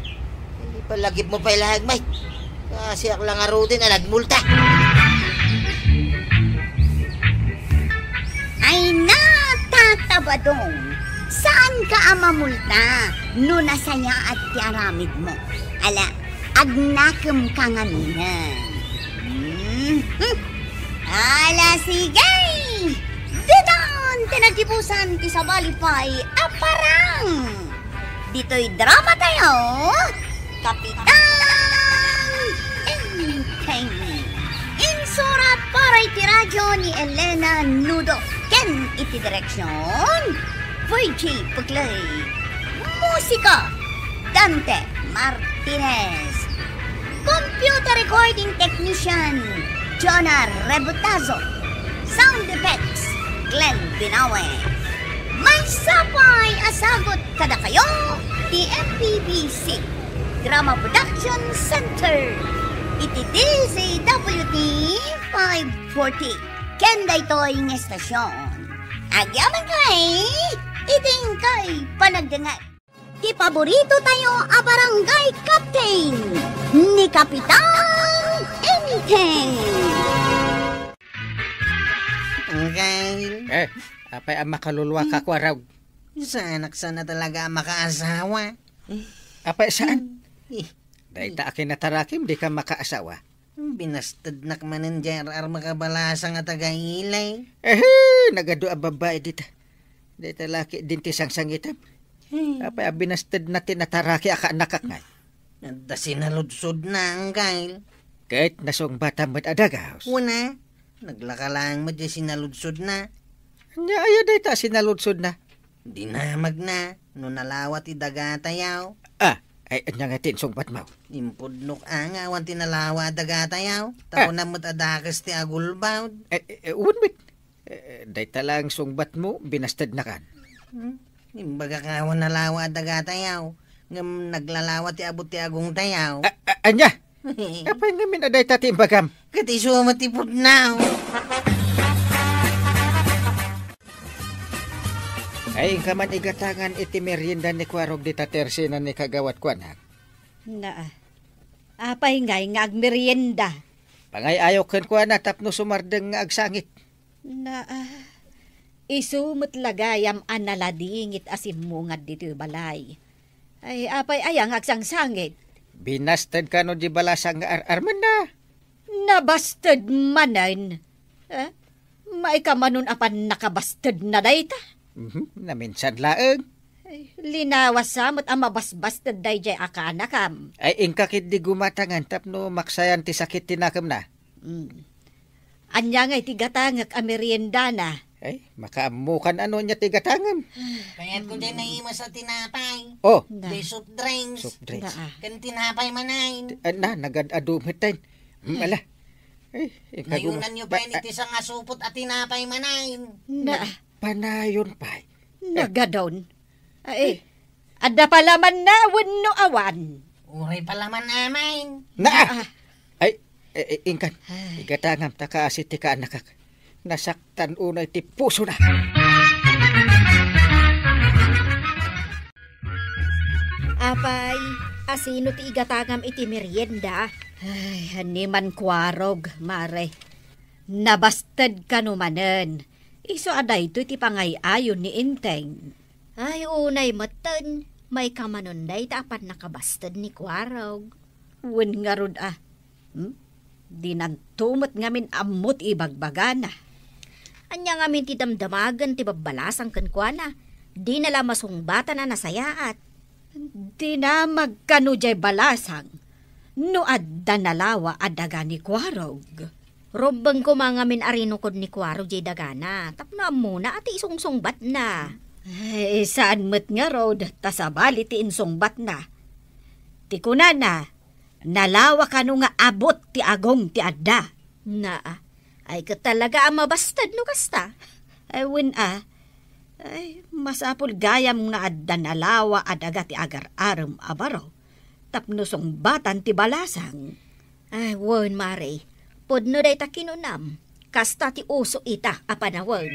Ipalagipmo pay laeng, Mike. Ah, siak la ngaruden a nagmulta. Ay na, Tata Badong, saanka a mamulta no nasayaat ti aramidmo. Ala, agnakem ka ngaminen. Hmm? Ala, sige! Ditan ti nagibusan ti sabali pay a parang! Ditoy drama tayo, Kapitan Enteng. Insurat para iti radyo ni Elena Nudo ken iti direksyon, Virgie Puglay. Musika, Dante Martinez. Computer recording technician, Jonah Rebutazo. Sound effects, Glenn Binawe. Maysa pay a sagut kadakayo ti M P B C Drama Production Center iti D Z W T five forty. Ken daytoy nga estasyon. Agyamankay iti inkay panagdengngeg. Ti paborito tayo a barangay captain, ni Kapitan Enteng. Anggail. Eh, apay a makaluluaka, Kuarog? Saanak sana talaga a makaasawa. Apay saan? Eh. Dayta a kinatarakim, dika makaasawa. Binastednak manen diay ar-ar makabalasang a taga-ilay. Ehe, nagadu a babbai dita. Dayta laki din ti sangsangitam. Hmm. Apay a binastedna ti nataraki a kaanakak ngay. Adda sinaludsodna, Angkel. Ket nasungbatam met a dagus. Kuna, naglaka laeng met diay sinaludsodna. Ania aya dayta a sinaludsodna? Dinamagna no nalawa ti dagatayo. Ah, ay, ania nga ti insungbatmo? Impudnok a nga awan ti nalawa a dagatayo. Ta Ah. kunam met a dakes ti agulbod. Eh, eh, wen met. Eh, dayta laeng sungbatmo, binastednakan. Hmm? Imbagak nga awan nalawa a dagatayo. Ngem naglalawa ti abut ti agongtayo. A-, a-, ania? Apay ngamin a dayta ti imbagam? Ket isu met ti pudno. Ay, inka man igatangan iti merienda ni Kuarog dita tersena ni Kagawad kuana. Naa. Apay ngay nga agmerienda? Pangay-ayok kenkuana tapno sumardeng nga agsangit. Naa. Isu met la gayam a naladingit a simmungad ditoy balay. Ay, apay aya nga agsangsangit? Binasted kano di balasang nga ar-armenna. Nabasted manen? Eh? Maikamanon a pannakabastedna dayta? Mhm, naminsan laeng. Ay, linawas sa met a mabasbasted daydiay a kaanakam. Ay, inka ketdi gumatangan tapno maksayan ti sakit ti nakemna. Mm. Ania ngay ti gatangek a meriendana? Ay, makaammokan a no ania ti gatangem. Kayatko diay naimas a tinapay. Oh. Na. Diay soft drinks. Soft drinks. Naa. Ken tinapay manen. Ti-, ah, na, nagad-adu met ten. Mm, ala. Ay, eh, kaguma-, Nayunanyo pa-, pay ah, iti sangasupot a tinapay manen. Na. Panayon pay. Nagadon. Ay, adda palamanna wenno awan? Uray palaman amin. Naa! Ah. Ay, eh, eh, inkan. Ay. Igatangam ta kaasi ti kaanakak. Nasaktan unay ti pusona. Apay, asino ti igatangam iti merienda? Ay, ni man Kuarog, mare. Nabasted kano manen. Isu a daytoy ti pangay-ayon ni Enteng. Ay, unay metten, maikamanon dayta a pannakabasted ni Kuarog. Wen ngarud a, hmm? Dinanto met ngamin ammo ti ibagbagana. Ania ngamin ti damdamagen ti babbalasang kenkuana? Dina la masungbatan a nasayaat. Dinamag kano diay balasang no adda nalawa a daga ni Kuarog. Rumbeng koma ngamin a rinukod ni Kuarog diay dagana tapno ammona a ti isungsungbatna. Ay, saan met ngarud ta sabali ti insungbatna. Ti kunana, nalawa kano nga abut ti agong ti adda. Naa, ay ket talaga a mabasted no kasta. Ay, wen a. Ay, masapul gayam nga adda nalawa a daga ti agar-arem a baro tapno sungbatan ti balasang. Ay, wen, mare. Pudno dayta kinunam. Kasta ti uso ita a panawen.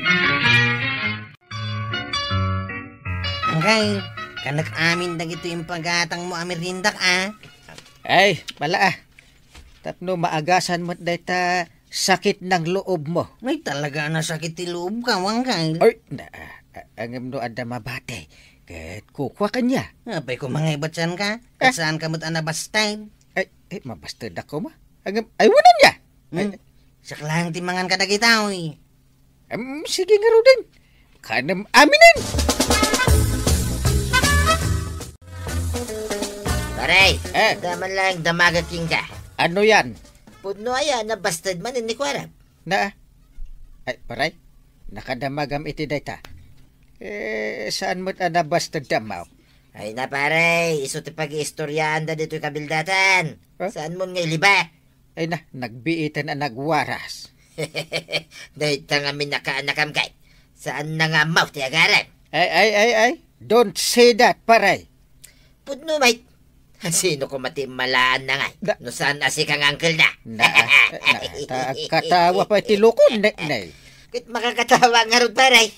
Angkay, kanak amin dagitoy impagatangmo a meriendak, a? Ay, pala, a. Tapno maagasan met dayta sakit ng loobmo. Ay, talaga a nasakit ti loobko, Angkay. Ay, na, a, a, ngem no adda mabati, ket kukua kaniak. Apay koma nga ibatsanka? Ket Ah. saanka met a nabasted? Ay, ay, mabastedak koma. Ngem, ay, wen ania? Hmm. Ay. Siak laeng ti mangan kadagita, oy. Em, sige ngaruden. Kanem aminen. Pare, Eh. adda man laeng damagek kenka. Ano yan? Pudno aya, nabasted manen ni Kuarog. Na? Ay, pare, nakadamagam iti dayta. Eh, saan met a nabasted ti ammo? Ay na, pare, isu ti pagiistoriaanda ditoy kabildatan. Huh? Saan mo nga iliba? Ay na, nagbiiten a nagwaras. Dayta ngamin a kaanakam ket, saan na nga ammo ti agarem? Ay, ay, ay, ay. Don't say that, pare. Pudno met. Sino koma ti immalaan na ngay? Da- No saan a sika nga uncle na? Na, na, ta-, katawa pay ti lukon, ne, ne. Ket makakatawa ngarud, pare.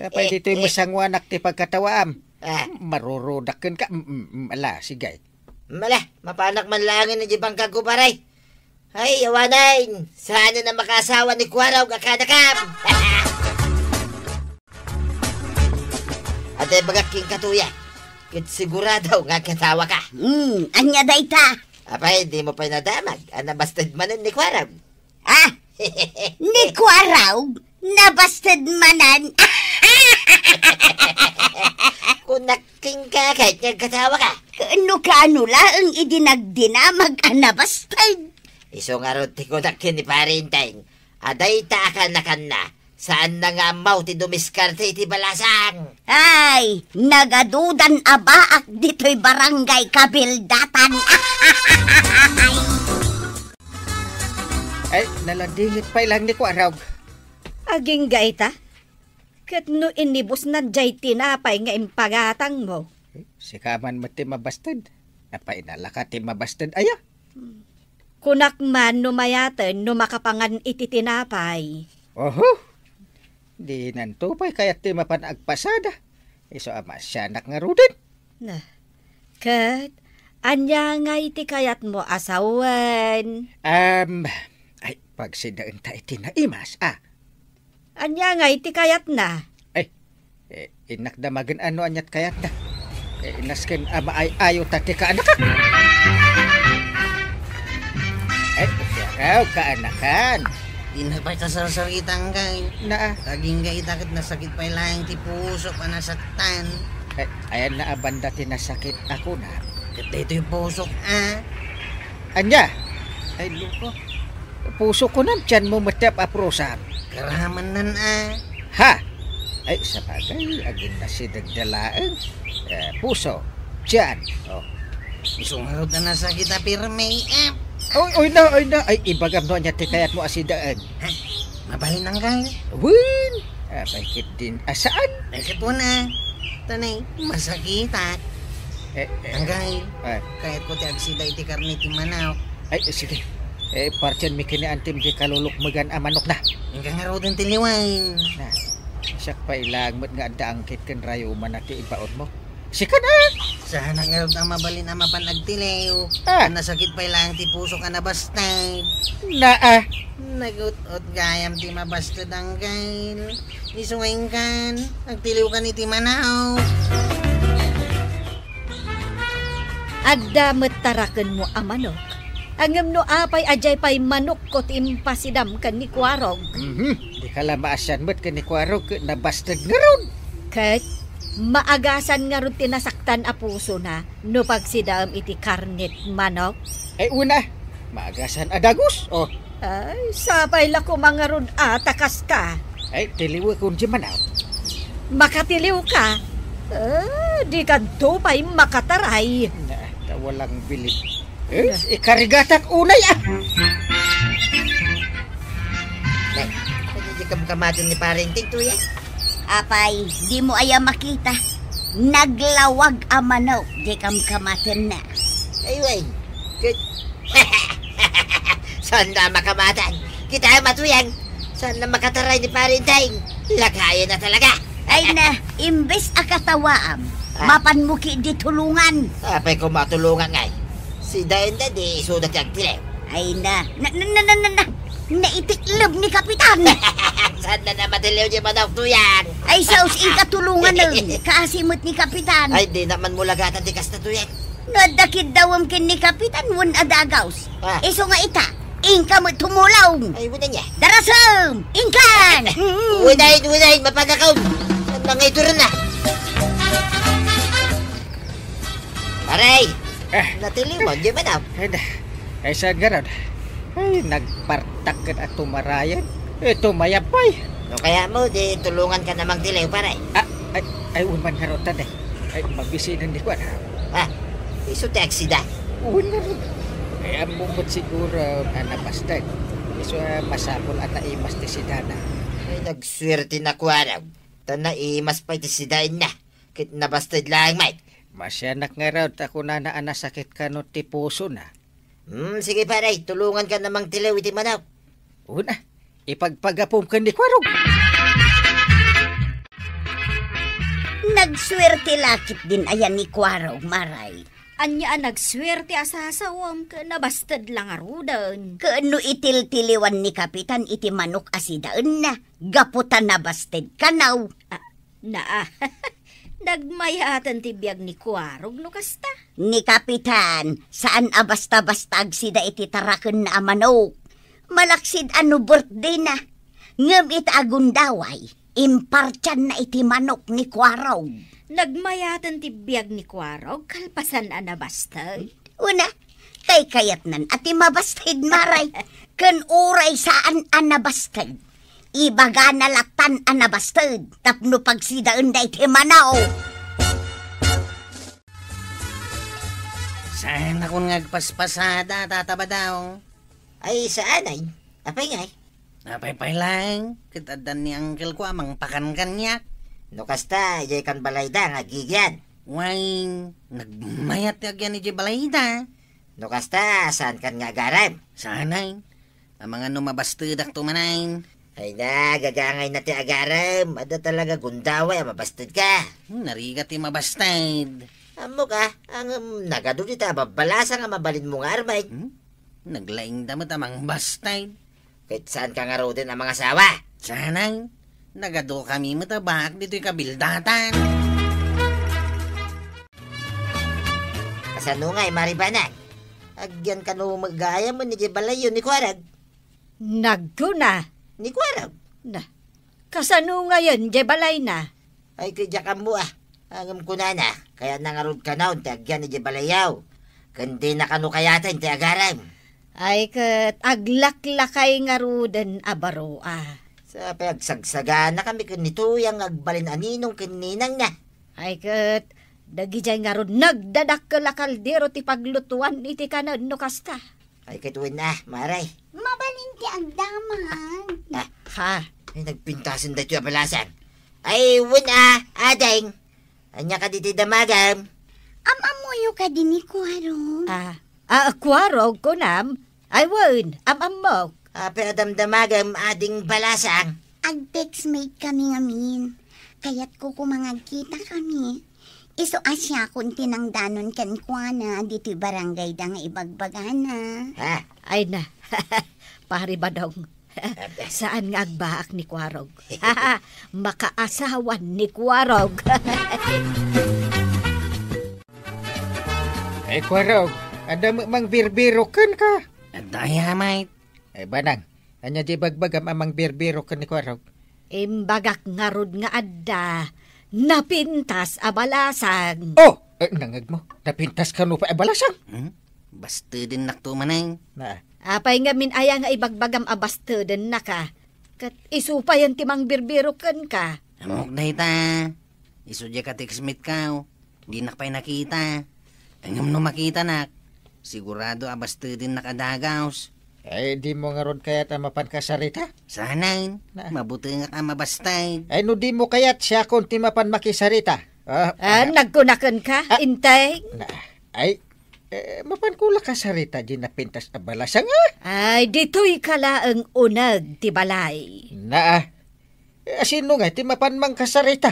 Apay ditoy masanguanak ti pagkatawaam. Ah. Marurudak kenka. Mm, mm, mm, ala, sige. Mala, mapanak man laengen idiay bangkagko, pare. Ay, awanen, saan a makaasawa ni Kuarog a kaanakam. Adda ibagak kenka, Tuya. Ket sigurado nga agkatawa ka. Hmm, ania dayta? Apay, dimo pay nadamag a nabasted manen ni Kuarog? Ah! Ni Kuarog, nabasted manen. Kunak kenka ket nga agkatawa ka. Ken no kaano laeng idi nagdinamag a nabasted? Isu ngarud ti kunak ken ni Pare Enteng, a dayta a kaanakanna, saanna nga ammo ti dumiskarte iti balasang. Ay, nagadudan a baak ditoy barangay kabildatan. Ay, nalandingit pay lang ni Kuarog. Agingga ita? Ket no inibusna diay tinapay nga impagatangmo? Sika man met ti mabasted. Napainalaka ti mabasted aya? Kunak man no mayaten no makapangan iti tinapay. Oho. Dinanto pay kayat ti mapan agpasada. Isu a maasianak ngaruden. Na, ket ania ngay ti kayatmo a sawen? Am, ay, pagsidaenta iti naimas, a. Ania ngay ti kayatna? Ay, eh, innak damagen a no aniat kayatna. Eh, nasken a maay-ayo ta ti kaanakak. Ay, ikaw, kaanakan. Dina pay kasarsaritan, kay. Naa. Agingga ita ket nasakit pay laeng ti pusok a nasaktan. Ay, ayanna a banda ti nasakit a kunak. Ket daytoy pusok, a. Ania? Ay, loko. Puso ko nan, tiyan mo met ti ap-aprosam. Karamannan, a. Ha? Ay, sabagay, agin nasideg da laeng. Eh, puso, tiyan. Oh. Isu ngarud a nasakit a pirmi, a. Oy, oy na, oy na. Ay, ibagam no ania ti kayatmo a sidaen. Ha? Mabalin, anggal? Wen. Apay ketdin a saan? Ay, ket wen a. Tanay, masakitak. Eh, eh. Anggal. Eh. Kayatko ti agsida iti karne ti manok. Ay, sige. Eh, partianmi ken ni Antim ti kalulukmegan a manokna. Inka ngaruden ti liwen. Na, siak pay laeng met nga adda angkit ken rayumanna ti ibaonmo. Sika na! Saanak ngarud a mabalin a mapan agtiliw. Ah. Nasakit pay laeng ti pusok a nabasted. Naa. Nagut-ot gayam ti mabasted, anggal. Isu nga inkan, agtiliwkan iti manok. Adda met tarakenmo a manok. Ngem no apay a diay pay manokko ti impasidam ken ni Kuarog? Mhm. Dika la maasian met ken ni Kuarog ket nabasted ngarud. Ket maagasan ngarud ti nasaktan a pusona no pagsidaem iti karnet manok? Ay, una, maagasan a dagus. Oh. Ay, sapay la koma ngarud a ta kaska. Ay, tiliwekon ti manok. Makatiliwka? Ah, dikadto pay makataray. Na, ta walang bilib. Eh, ikarigatak unay, a. Nay, pwede di kamkamaten ni Pare Enteng, tuya? Apay, dimo aya makita? Naglawag a manok, di kamkamatenna. Ay, way. Ket, saanna makamatan. Kitaem a, tuyang. Saanna makataray ni Pare Enteng. Lakayenna talaga. Ay na, imbes a katawaam, ah, mapanmo ketdi tulongan. Apay koma a tulongan ngay? Sidaenna di isuda ti agtiliw. Ay na, na, na, na, na, na, na, naitikleb ni Kapitan. Saanna a matiliw diay manok, tuyang? Ay, sus, inka tulonganen. Kaasi met ni Kapitan. Ay, dina man mulagatan ti kasta, tuyang. No adda kiddawem ken ni Kapitan, wen a dagaws. Ah. Isu nga ita, inka met tumulong. Ay, wen ania. Darasem, inkan! Mm. Unayen, unayen, mapanakaw. Saan nga ituron na? Pare! Eh. Natiliwan, di ba na? Ay, na. Ay, saan nga ron? Ay, nagpartak ket a tumarayan. Eh, tumayab pay. No kayatmo, di tulonganka a mangtiliw, pare. Ah, ay, ay, wen man ngarud, tanay. Ay, mabisinen ni kuan, ha? Ah, isu ti agsida. Wen ngarud. Ay, ammom met siguro a nabasted. Isu a masapul a naimas ti sidana. Ay, nagsuertena kuarog. Ta naimas pay ti sidaenna. Ket nabasted laeng met. Maasianak ngarud ta kunana a nasakit kano ti pusona. Hmm, sige pare, tulonganka a mangtiliw iti manok. Una, ipagpagapom ken ni Kuarog. Nagsuerte la ketdin aya ni Kuarog, Maray. Ania a nagsuerte a sasawem ken nabasted la ngaruden? Ken no itiltiliwan ni Kapitan iti manok a sidaenna, gapu ta nabasted kano. Ah, Naa, nagmayaten ti biag ni Kuarog no kasta. Ni Kapitan, saan a basta-basta agsida iti tarakenna a manok. Malaksid a no birthday na. Ngem ita a gundaway, impartianna iti manok ni Kuarog. Nagmayaten ti biag ni Kuarog kalpasan a nabasted. Una, kaykayatnan a ti mabasted, Maray. Ken uray saan a nabasted, ibagana latan a nabasted tapno pagsidaenda iti manaw. Saanakon nga agpaspasada, Tata Badaw. Ay, saanay. Apay ngay? Apay pay laeng, ket adda ni uncle ko a mangpakan kaniak. No kasta, idiay kan balayda nga agigian. Way, nagmayat ti agian idiay balayda. No kasta, saan kan nga agarem? Saanay. Amangan no mabastedakto manen. Ay na, gagangay na ti agarem. Adda talaga gundaway a mabasted ka. Hmm, narigat ti mabasted. Ammo ka, ang, um, nagadu dita a babbalasang a mabalin mo nga armay. Hmm? Naglaingda met a mangbastay. Ket saan ka ngaruden a mangasawa? Sanay, nagadu kami met a baak ditoy kabildatan. Kasano ngay, Maribanag? Agyan kano magayam ni balay ni Kuarag? Nagkuna. Ni Kuarag? Na, kasano ngayon, di balay na? Ay, ket diak ammo, ah. Ngem kunana, kayatna ngarud kanayon ti agyan idiay balayyo. Ken dina kano kayaten ti agarem. Ay, ket aglaklakay ngaruden a baro, ah. Sa pay agsagsaganakami ken ni Tuyang nga agbalin a ninong ken ninangna. Ay, ket dagidiay ngarud nagdadakkel a kaldero ti paglutuan iti kanen no kasta. Ay, ket wen, ah, Maray. Mabalin ti agdamag. Ah. Ha? Ay, nagpintasen daytoy a balasang. Ay, wen, ah, ading. Ania kadi ti damagam? Am-ammoyo kadi ni Kuarog? Ah, ah, Kuarog, kunam? Ay, wen, am-ammok. Apay a damdamagam, ading balasang? Ag-textmate kami ngamin. Kayatko koma nga agkita kami. Isu a siakon ti nangdanon kenkuana ditoy barangayda nga ibagbagana. Ha? Ay na, Pari Badong. Saan nga agbaak ni Kuarog? Makaasawan ni Kuarog. Ay, Kuarog, adda met mangbirbiro kenka? Adda, Amay. Ay, Banang, ania di bagbagam a mangbirbiro ken ni Kuarog? Imbagak ngarud nga adda napintas a balasang. Oh! Eh, nangegmo, napintas kano pay a balasang? Hmm? Bastedennakto manen. Na. Apay ngamin aya nga ibagbagam a bastedennaka? Ket isu payen ti mangbirbiro kenka. Ammok dayta. Isu diay ka-textmate-ko. Dinak pay nakita. Ngem no makitanak, sigurado a bastedennak a dagus. Ay, dimo ngarud kayat a mapan kasarita? Sanayen, Na. mabutengak a mabasted. Ay, no dimo kayat, siakon ti mapan makisarita. Ah, Ah, ah. nagkunaken ka, Ah. Inteng? Na, ay, eh, mapanko la kasarita di napintas a balasang, ah? Ay, ditoy ka laeng uneg ti balay. Na, ah. Eh, asino nga ti mapan mangkasarita?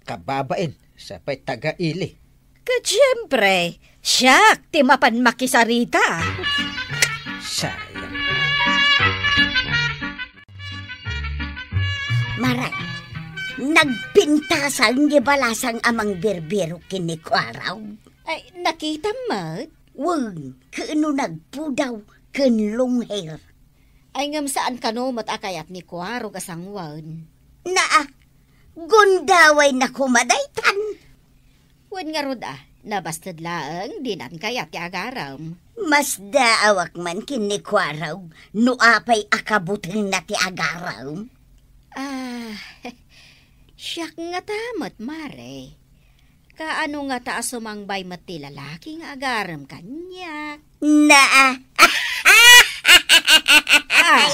Kababain, sapay taga-ili. Ket siempre, siak ti mapan makisarita. Sayang. Maray, nagpintasan ni balasang a mangbirbiro ken ni Kuarog. Ay, nakitam met? Wen, ken no nagpudaw ken long hair. Ay, ngem saan kano met a kayat ni Kuarog a sangoen? Naa, gundawayna koma daytan. Wen ngarud a, nabasted laeng dinan kayat ti agarem. Masdaawak man ken ni Kuarog no apay a kabutengna ti agarem. Ah, siak ngata met, Mare. Kaano ngata a sumangbay met ti lalaki nga agarem kaniak? Naa. Ah.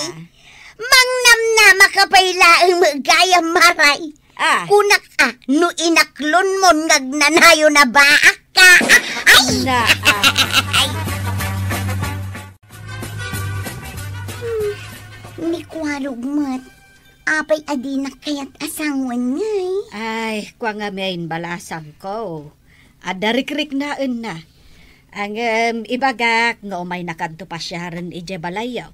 Mangnamnama ka pay laeng met gayam, Maray. Ah. Kunak a, no inaklonmon nga agnanayon a baak ka. Ay! Na, ah. Ay! Hmm, ni Kuarog met. Apay a dinak kayat a sangoen ngay? Ay, kua ngamin balasangko. Adda rikriknaenna. Ngem ibagak nga umaynakadto pasiaren idiay balayyo.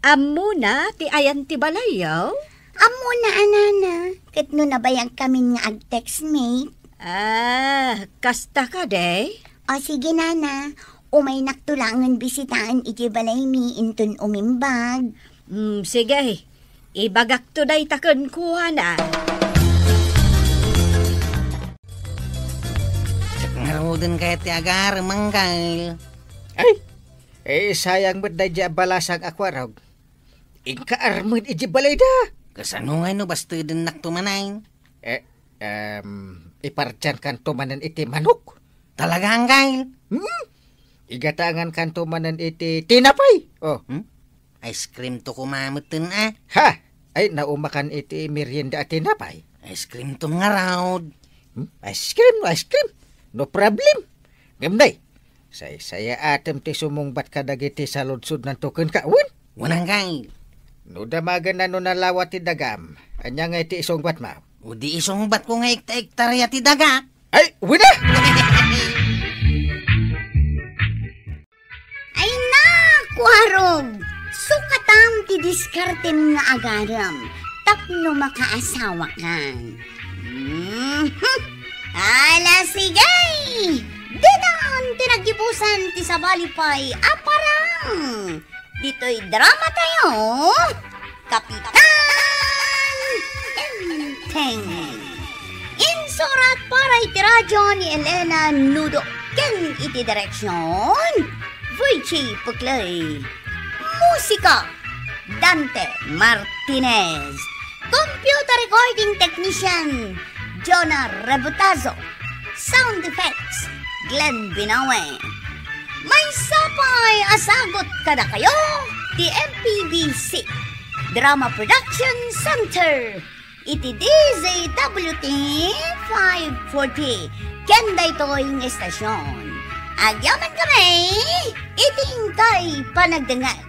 Ammona ti ayan ti balayyo? Ammona a, nana. Ket no nabayagkamin nga ag-textmate. Ah, kasta kadi? O sige, nana. Umaynakto laengen bisitaen idiay balaymi inton umimbag. Mm, sige. Ibagakto dayta kenkuana. Uden kayat ti agarem, Anggail. Ay, eh, sayang met daydi a balasang a kuarog. Inka armen iti balayda. Kasano ngay no bastedennakto manen? Eh, em, ipartiankanto manen iti manok. Talaga, Anggail? Hmm? Igatangankanto manen iti tinapay. Oh. Hmm? Ice cream to kumametten, ah. Ha? Ay, naumakan iti merienda a tinapay. Ice cream to ngarud. Hmm? Ice cream, no ice cream. No problem. Ngem nay, saysayaatem ti sumungbat kadagiti saludsodnanto kenka, wen? Wen, Anggail. No damagenna no nalawa ti dagam, ania ngay ti isungbatmo? O di isungbatko nga ekta-ektarya ti daga. Ay, wen a! Ay, nakuarog! Sukatam ti diskartem nga agarem tapno makaasawakan. Mhm. Ala, sige! Ditan ti naggibusan ti sabali pay a parang! Ditoy drama tayo, Kapitan Tengteng. Insurat para iti radyo ni Elena Nudo ken iti direksyon, Virgie Puclay. Musika, Dante Martinez. Computer recording technician, Jonah Rebutazo. Sound effects, Glenn Binawe. Maysa pay a sagut kadakayo ti M P B C Drama Production Center iti D Z W T five forty ken daytoy nga estasyon. Agyamankami iti inkay panagdengngeg.